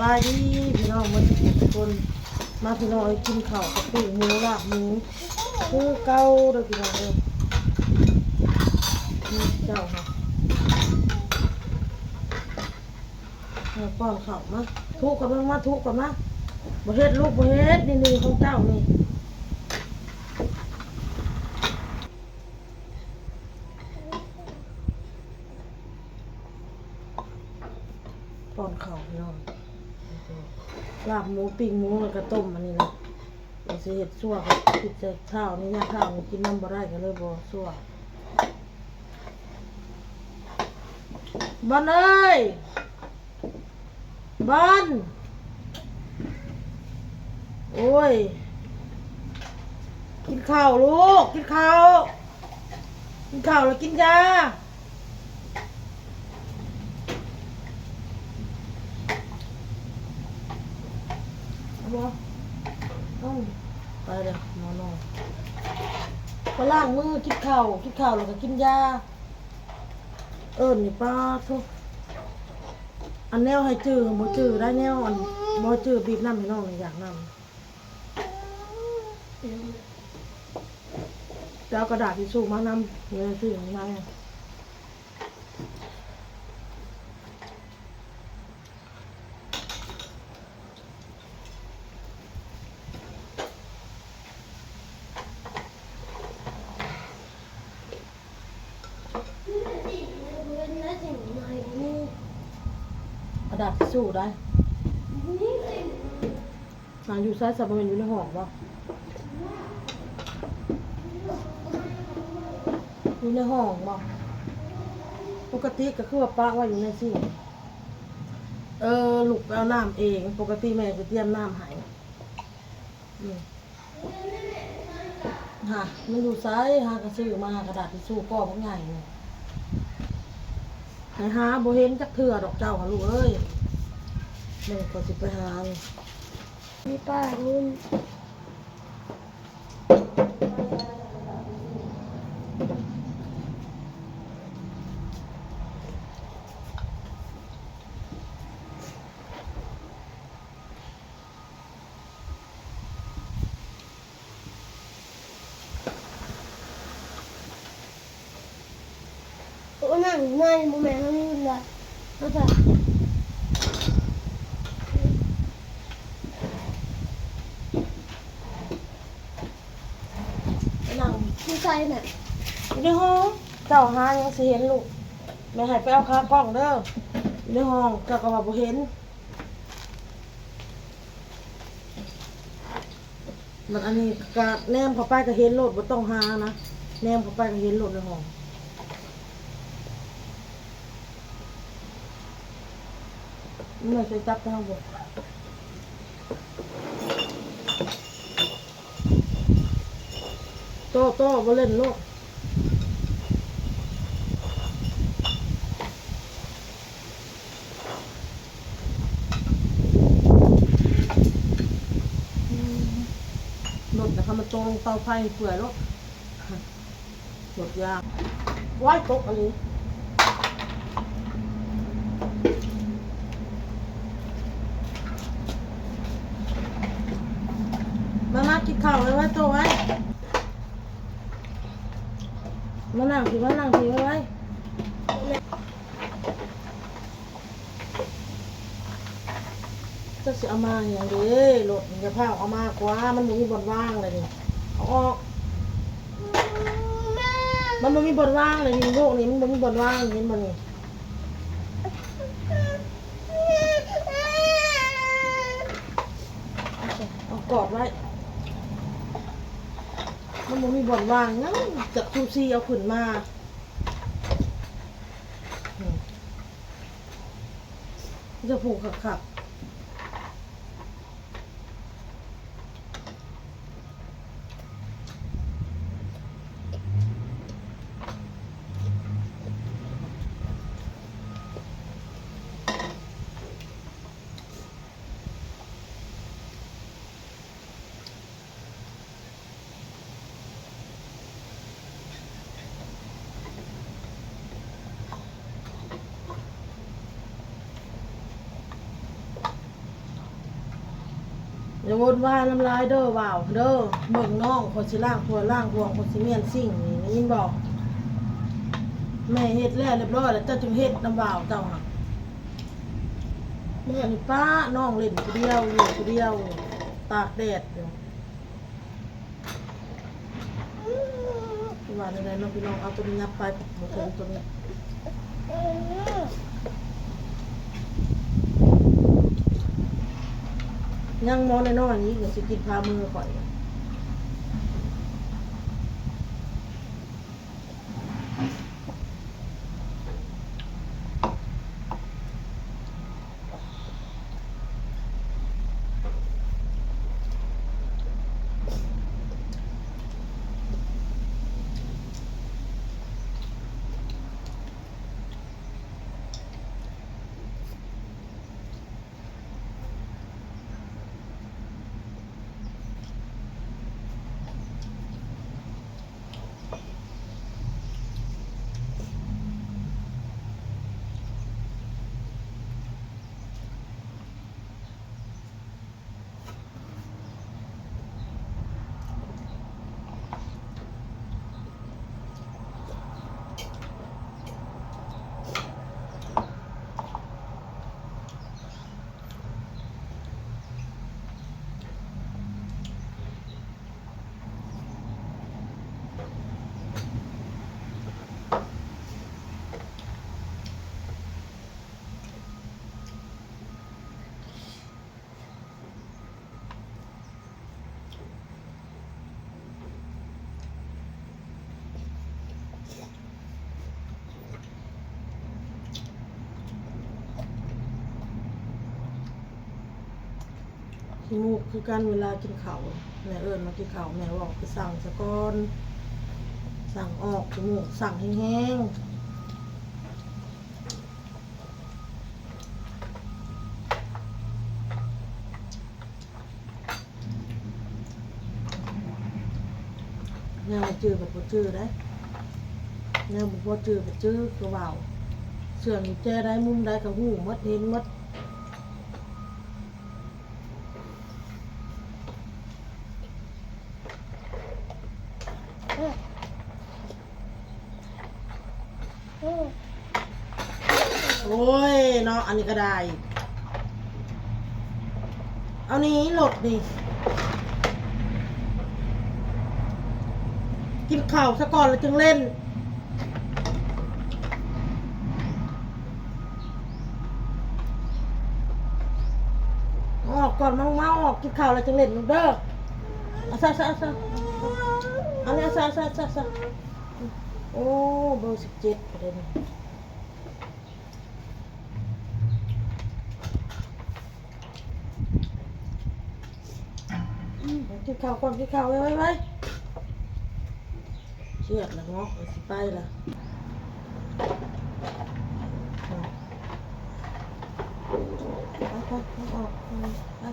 ສະບາຍດີພີ່ນ້ອງເບິດທຸກຄົນ ມາພີ່ນ້ອງເອີຍ ກິນເຂົ້າກັບປີ້ງໝູ ລາບໝູ ຄືເກົ່າເດີພີ່ນ້ອງເດີ. ນີ້ເຈົ້າ ເອົາປ້ອນເຂົ້າມາ ທຸກກ່ອນ ມາທຸກກ່ອນມາ. ບໍ່ເຮັດລູກ ບໍ່ເຮັດ ນີ້ ນີ້ຂອງເຈົ້ານີ້. ປ້ອນເຂົ້າພີ່ນ້ອງ ລາບໝູ ປີ້ງໝູ ແລ້ວກະຕົ້ມອັນນີ້ແຫຼະ. ວ່າຊິເຮັດຊົ່ວ ກະຄິດແຕ່ເຊົ້ານີ້ ຍາມເຊົ້ານີ້ກິນນຳບໍ່ໄດ້ ກະເລີຍບໍ່ຊົ່ວ. ບອນເອີຍ ບອນ ໂອ້ຍ ກິນເຂົ້າລູກ ກິນເຂົ້າ ກິນເຂົ້າແລ້ວກິນຢາ. ເອົາບໍ່? ເອົາ ໄປເດີ ນອນ ໄປລ້າງມື ກິນເຂົ້າ ກິນເຂົ້າແລ້ວກະກິນຢາ. ເອີ້ນນີ້ ປາໂທ້ ອັນແນວໃຫ້ຈື່ບໍ່ຈື່ໄດ້ ແນວອັນບໍ່ຈື່ ບີບນ້ຳໃຫ້ນ້ອງນີ້ ຢາກນ້ຳ. ໄປເອົາກະດາດທິຊູມານຳ ເອີ ຊື້ມາໃຫ້. ກະດາດທິຊູໄດ້. ຫາຢູ່ໃສຊະ? ບໍ່ແມ່ນຢູ່ໃນຫ້ອງບໍ່? ຢູ່ໃນຫ້ອງບໍ່? ປົກກະຕິກະຄືວ່າປະໄວ້ຢູ່ໃນຊິງ. ເອີ ລຸກໄປເອົານ້ຳເອງ ປົກກະຕິແມ່ຊິຕຽມນ້ຳໃຫ້. ອືມ ຫາ ມັນຢູ່ໃສ? ຫາກະຊື້ມາ ກະດາດທິຊູກ້ອບັກໃຫຍ່ນີ້ ໃຫ້ຫາບໍ່ເຫັນຈັກເທື່ອດອກເຈົ້າຫາລູກເອີຍ. ແມ່ຂ້ອຍຊິໄປຫາ ມີປ້າລຸ້ນ. ໂອ້ ນັ້ນ ນັ້ນບໍ່ແມ່ນເຮົາຢູ່ລະ ເຮົາຈະ ນັ້ນ ຢູ່ໃສແມ່? ຢູ່ໃນຫ້ອງ. ເຈົ້າຫາຍັງຊິເຫັນລູກ ແມ່ໃຫ້ໄປເອົາຂາກ້ອງເດີ ຢູ່ໃນຫ້ອງ ເຈົ້າກະວ່າບໍ່ເຫັນ. ມັນອັນນີ້ກະແນມເຂົ້າໄປກະເຫັນໂລດ ບໍ່ຕ້ອງຫານະ ແນມເຂົ້າໄປກະເຫັນໂລດໃນຫ້ອງ. ມັນໃສ່ຈັບໄປທາງບົນ. ໂຕໂຕ ບໍ່ຫຼິ້ນໂລດ. ລົດນະຄະ ມັນໂຕລົງເຕົາໄຟເປື່ອຍໂລດ ລົດຢາກ. ວ້າຍ ຕົກອີ່ຫຼີ. ມາ ມາກິນເຂົ້າໄວ້ ໄວ້ໂຕໄວ້. ມານັ່ງພີ້ ມານັ່ງພີ້ ໄວໆ. ເຈົ້າຊິເອົາມາຫຍັງເດ ລົດນີ້? ຢ່າພາວເອົາມາກວ່າ ມັນບໍ່ມີບ່ອນວາງເລີຍນີ້ ເອົາອອກ. ມັນບໍ່ມີບ່ອນວາງເລີຍນີ້ ໂລກນີ້ມັນບໍ່ມີບ່ອນວາງ ເຫັນບໍ່ນີ້? ເອົາກອດໄວ້ ມັນບໍ່ມີບ່ອນວາງຫຍັງ ຈັກຊູຊີເອົາຂຶ້ນມາ. ອືມ ຈະຜູກຄັກໆ. ໂ ຢ່າໂວນວາຍນຳຫຼາຍເດີບ່າວເດີ. ເບິ່ງນ້ອງ ຂ້ອຍຊິລ້າງຖ້ວຍລ້າງບ່ວງ ຂ້ອຍຊິມ້ຽນຊິງນີ້ ໄດ້ຍິນບໍ່? ແມ່ເຮັດແລ້ວຮຽບຮ້ອຍແລ້ວ ເຈົ້າຈຶ່ງເຮັດນຳບ່າວເຈົ້າຫັ້ນ. ແມ່ນີ້ປ້ານ້ອງຫຼິ້ນຜູ້ດຽວ ຢູ່ຜູ້ດຽວ ຕາກແດດຢູ່. ວ່າແນວໃດເນາະພີ່ນ້ອງ. ເອົາໂຕນີ້ຫຍັບໄປ ບໍ່ເຖິງໂຕນີ້. ຍັງໝໍ້ນ້ອຍໆນີ້ ກໍຊິກິນພາມືຂ້ອຍ. ຂີ້ມູກຄືກັນ ເວລາກິນເຂົ້າ ແມ່ເອີ້ນມາກິນເຂົ້າ ແມ່ເວົ້າຄືສັ່ງສາກ່ອນ ສັ່ງອອກ ຂີ້ມູກສັ່ງແຮງໆ. ແນວໃຫ້ຈື່ບັດບໍ່ຈື່ໄດ໋ ແນວບໍ່ພໍຈື່ບັດຈື່ ຄືເວົ້າ ເຊື່ອງຢູ່ແຈໃດມຸມໃດກໍຮູ້ໝົດ ເຫັນໝົດ. ໂອ້ຍເນາະ ອັນນີ້ກໍໄດ້ ເອົານີ້ໂລດນີ້ ກິນເຂົ້າຊະກ່ອນແລ້ວຈຶ່ງຫຼິ້ນ. ອອກກ່ອນ ມາ ມາອອກ ກິນເຂົ້າແລ້ວຈຶ່ງຫຼິ້ນເດີ. ເອົາຊະ ເອົາຊະ ເອົາຊະ ເອົານີ້ ເອົາຊະ ເອົາຊະ ເອົາຊະ. ໂອ້ ເບີສິບເຈັດ ປະເດັນ. ອືມ ກິນເຂົ້າກ່ອນ ກິນເຂົ້າ ໄວໆ ໄວໆ. ຄຽດລະເນາະ ຊິໄປລະ. ໄປໆ ອອກ ໄປ.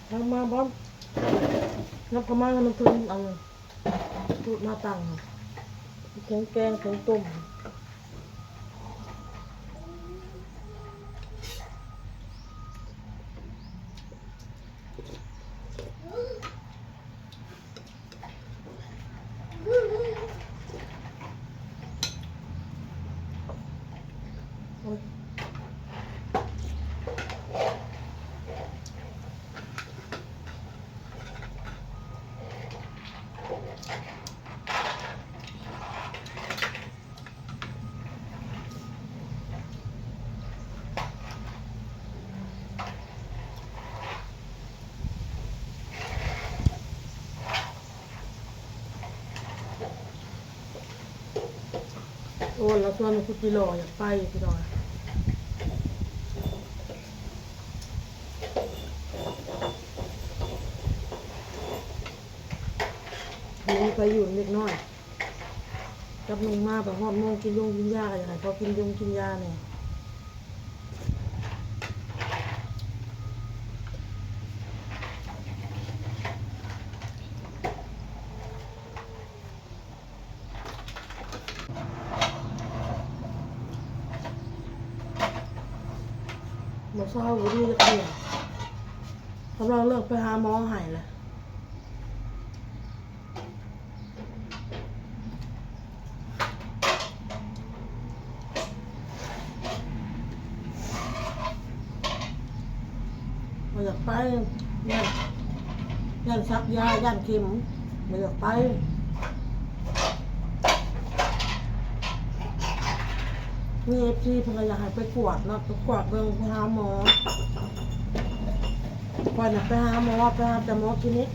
ເອົາມາບອມ ຍັບເຂົ້າມາໃຫ້ມັນເຖິງ ເອົາສູດມາຕັ້ງ ເຖິງແກງເຖິງຕົ້ມ. ໂອ້ ລາວຊວນຄຸດຈິລໍ ຢາກໄປພີ່ນ້ອງ. ມີພາຍຸເລັກນ້ອຍ ກັບໜຸ່ງມາ ໄປຮອດໂມງກິນຢົງກິນຢາ ກໍຢາກໃຫ້ເຂົາກິນຢົງກິນຢາແດ່. ເຊົາບໍ່ດີຈັກເທື່ອ ກຳລັງເລີກໄປຫາໝໍໃຫ້ແຫຼະ. ບໍ່ຢາກໄປ ຢ້ານ ຢ້ານສັກຢາ ຢ້ານເຂັມ ບໍ່ຢາກໄປ. ມີເອັຟຊີເພິ່ນກໍຢາກໃຫ້ໄປກວດເນາະ ໄປກວດເບິ່ງ ໄປຫາໝໍ. ຂ້ອຍນະໄປຫາໝໍ ໄປຫາແຕ່ໝໍຄລີນິກ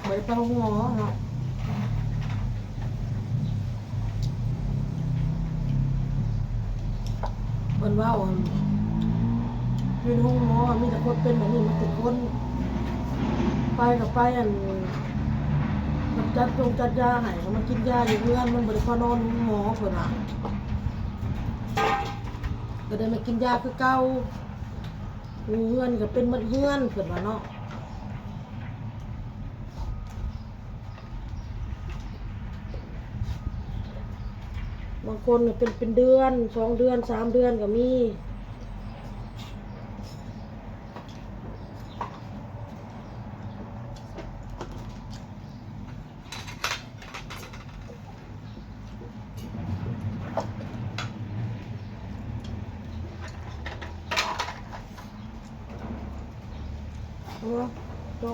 ບໍ່ໄດ້ໄປໂຮງໝໍເນາະ. ເພິ່ນເວົ້າ ຢູ່ໂຮງໝໍມີແຕ່ຄົນເປັນແບບນີ້ໝົດທຸກຄົນ ໄປກໍໄປ ອັນ ເພິ່ນຈັດຢົງຈັດຢາໃຫ້ ກໍມາກິນຢາຢູ່ເຮືອນ ມັນບໍ່ໄດ້ພໍນອນໂຮງໝໍ ເພິ່ນວ່າ ກໍໄດ້ມາກິນຢາຄືເກົ່າ ຢູ່ເຮືອນກໍເປັນໝົດເຮືອນ ເພິ່ນວ່າເນາະ. ບາງຄົນກໍເປັນ ເປັນເດືອນ ສອງເດືອນ ສາມເດືອນກໍມີ. ເອົາ ໂຕະ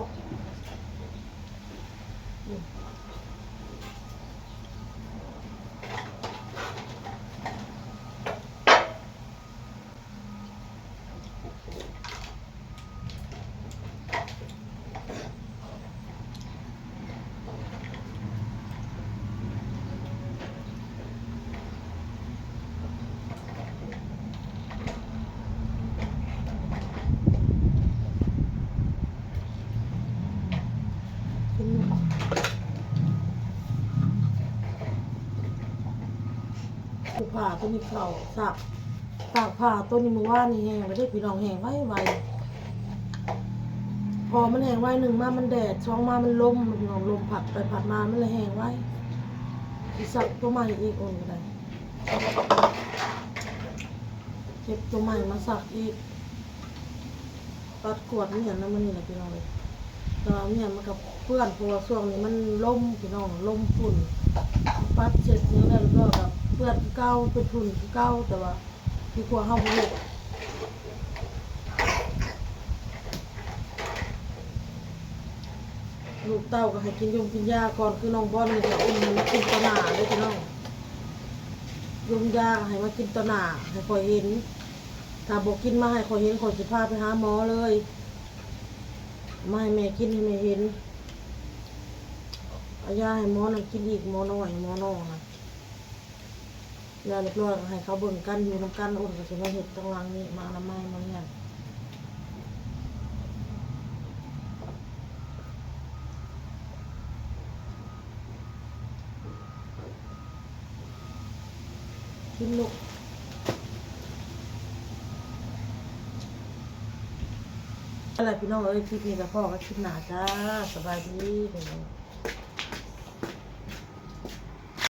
ຜູ້ຜ້າຕົວນີ້ເຂົ້າ ສາກ ຕາກຜ້າຕົວນີ້ມື້ວານນີ້ແຫ້ງແລ້ວເດ້ພີ່ນ້ອງ ແຫ້ງໄວໆ ເພາະມັນແຫ້ງໄວ ໜຶ່ງມາມັນແດດ ສອງມາມັນລົມ ພີ່ນ້ອງ ລົມພັດໄປພັດມາ ມັນເລີຍແຫ້ງໄວ ຊິຊັກຕົວໃໝ່ອີກ ໂອນກໍໄດ້ ເກັບຕົວໃໝ່ມາຊັກອີກ. ປັດກວາດມ້ຽນນຳມື້ນີ້ແຫຼະພີ່ນ້ອງເອີຍ ແຕ່ວ່າມ້ຽນມັນກໍເປື້ອນ ເພາະວ່າຊ່ວງນີ້ມັນລົມພີ່ນ້ອງ ລົມຝຸ່ນ ປັດເຊັດຫຍັງແລ້ວ ແລ້ວກໍເປື້ອນຄືເກົ່າ ເປັນຝຸ່ນຄືເກົ່າ ແຕ່ວ່າດີກວ່າເຮົາບໍ່ເຮັດ. ລູກເຕົ້າກໍໃຫ້ກິນຢົງກິນຢາກ່ອນ ຄືນ້ອງບອນນີ້ກໍອົມໃຫ້ມາກິນຕໍ່ໜ້າເດ້ພີ່ນ້ອງ ຢົງຢາໃຫ້ມາກິນຕໍ່ໜ້າໃຫ້ຂ້ອຍເຫັນ ຖ້າບໍ່ກິນມາໃຫ້ຂ້ອຍເຫັນ ຂ້ອຍຊິພາໄປຫາໝໍເລີຍ ມາໃຫ້ແມ່ກິນໃຫ້ແມ່ເຫັນ ເອົາຢາໃຫ້ໝໍນັ້ນກິນອີກ ໝໍນ້ອຍ ໝໍນ້ອງນະ. ແລ້ວຮຽບຮ້ອຍກໍໃຫ້ເຂົາເບິ່ງກັນ ຢູ່ນຳກັນ ໂອນກໍຊິມາເຮັດທາງຫຼັງນີ້ ມາອະນາໄມ ມາຮຽນ ກິນລູກ ຫັ້ນແຫຼະພີ່ນ້ອງເອີຍ ຄລິບນີ້ກໍພໍ້ກັນຄລິບໜ້າຈ້າ ສະບາຍດີ.